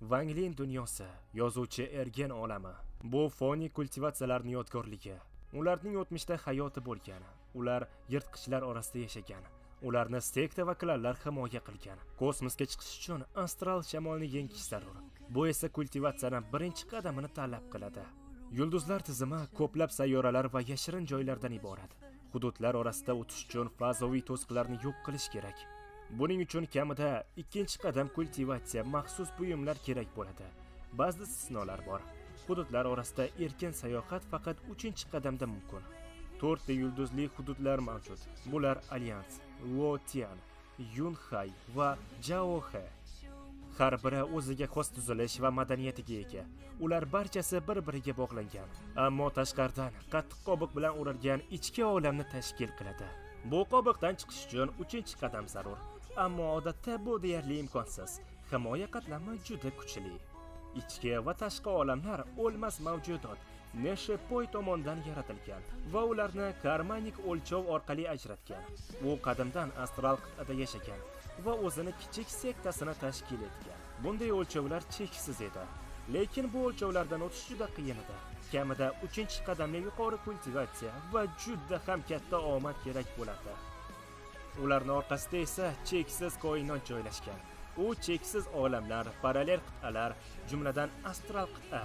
Vanglin dunyosi, yozuvchi Ergen olami. Bu foniy kultivatsiyalarning yodgorligi. Ularning o'tmishda hayoti bo'lgan. Ular yirtqichlar orasida yashagan. Ularni sekta va klanlar himoya qilgan. Kosmosga chiqish uchun astral shamolni yengish zarur. Bu esa kultivatsiyaning birinchi qadamini talab qiladi. Yulduzlar tizimi ko'plab sayyoralar va yashirin joylardan iborat. Hududlar orasida o'tish uchun fazoviy to'siqlarni yo'q qilish kerak. Buning uchun kamida ikkinchi qadam kultivatsiya maxsus buyumlar kerak bo'ladi. Ba'zi istisnolar bor. Hududlar orasida erkin sayohat faqat uchinchi qadamda mumkin. To'rtta yulduzli hududlar mavjud. Bular Alyans, Luotian, Yunhai va Jaohe. Har biri o'ziga xos tuzilish va madaniyatiga ega. Ular barchasi bir-biriga bog'langan, ammo tashqaridan qattiq qobiq bilan o'ralgan ichki olamni tashkil qiladi. Bu qobiqdan chiqish uchun uchinchi qadam zarur. Ammo odatda bu deyarli imkonsiz. Himoya qatlami juda kuchli. Ichki va tashqi olamlar o'lmas mavjudot Neshepoy tomonidan yaratilgan va ularni karmanik o'lchov orqali ajratgan. U qadimdan astral qit'ada yashagan va o'zini kichik sektasini tashkil etgan. Bunday o'lchovlar cheksiz edi. Lekin bu o'lchovlardan o'tish juda qiyin edi. Kamida 3-qadamli yuqori kultivatsiya va juda ham katta omad kerak bo'ladi. Ularning orqasida esa cheksiz koinot joylashgan. U cheksiz olamlar, parallel qit'alar, jumladan astral qit'a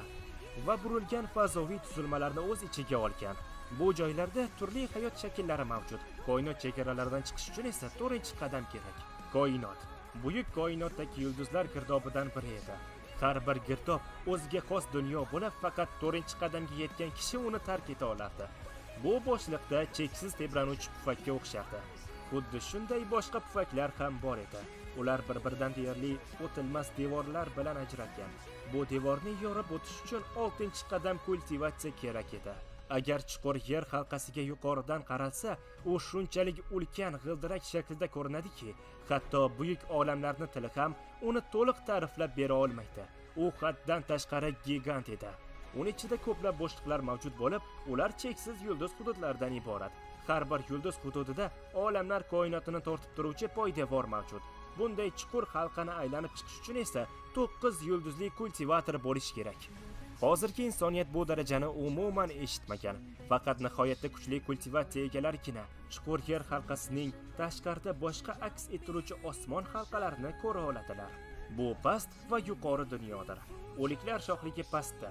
va burilgan fazoviy tuzilmalarni o'z ichiga olgan. Bu joylarda turli hayot shakllari mavjud. Koinot chegaralaridan chiqish uchun esa 4-qadam kerak. Koinot buyuk koinotdagi yulduzlar girdobidan biri edi. Har bir girdob o'ziga xos dunyo bo'lib, faqat 4-qadamga yetgan kishi uni tark eta olardi. Bu bo'shliqda cheksiz tebranuvchi pufakka o'xshardi. Xuddi shunday boshqa pufaklar ham bor edi. Ular bir-biridan deyarli o'tilmas devorlar bilan ajralgan. Bu devorni yorib o'tish uchun 6-qadam kultivatsiya kerak edi. Agar chuqur yer halqasiga yuqoridan qaralsa, u shunchalik ulkan g'ildirak shaklida ko'rinadiki, hatto buyuk olamlarni tili ham uni to'liq ta'riflab bera olmaydi. U haddan tashqari gigant edi. Uni ichida ko'plab bo'shliqlar mavjud bo'lib, ular cheksiz yulduz hududlaridan iborat. Har bir yulduz hududida olamlar koinotini tortib turuvchi poydevor mavjud. Bunday chuqur halqani aylanib chiqish uchun esa 9 yulduzli kultivator bo'lish kerak. Hozirgi insoniyat bu darajani umuman eshitmagan. Faqat nihoyatda kuchli kultivatsiya egalarigina chuqur yer halqasining tashqarida boshqa aks ettiruvchi osmon halqalarini ko'ra oladilar. Bu past va yuqori dunyodir. O'liklar shohligi pastda,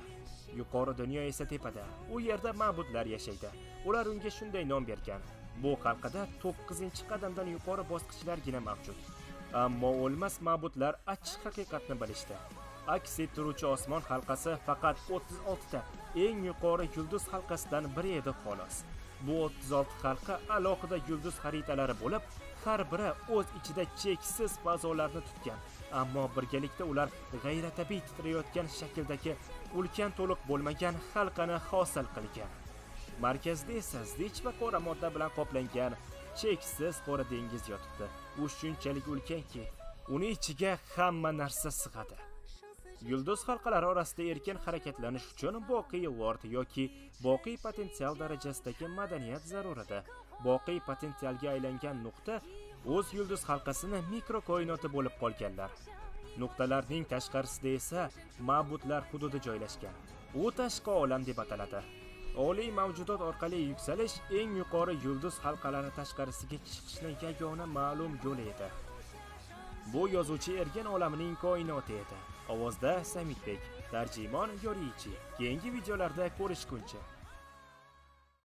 yuqori dunyo esa tepada. U yerda ma'budlar yashaydi. Ular unga shunday nom bergan. Bu halqada 9-qadamdan yuqori bosqichlargina mavjud. Ammo o'lmas ma'budlar achchiq haqiqatni bilishdi. Aks ettiruvchi osmon halqasi faqat 36 ta eng yuqori yulduz halqasidan biri edi xolos. Bu 36 halqa alohida yulduz xaritalari bo'lib, har biri o'z ichida cheksiz fazolarni tutgan. Ammo birgalikda ular g'ayritabiiy titrayotgan shakldagi ulkan to'liq bo'lmagan halqani hosil qilgan. Markazda esa zich va qora modda bilan qoplangan cheksiz qora dengiz yotibdi. U shunchalik ulkanki, uni ichiga hamma narsa sig'adi. Yulduz halqalari orasida erkin harakatlanish uchun boqiy lord yoki boqiy potensial darajasidagi madaniyat zarur edi. Boqiy potensialga aylangan nuqta o'z yulduz halqasini mikrokoinoti bo'lib qolganlar. Nuqtalarning tashqarisida esa ma'budlar hududi joylashgan. U tashqi olam deb ataladi. Oliy mavjudot orqali yuksalish eng yuqori yulduz halqalari tashqarisiga chiqishning yagona ma'lum yo'li edi. Bu yozuvchi Ergen olamining koinoti edi. Ovozda Samitbek, tarjimon Yorichi. Keyingi videolarda ko'rishguncha.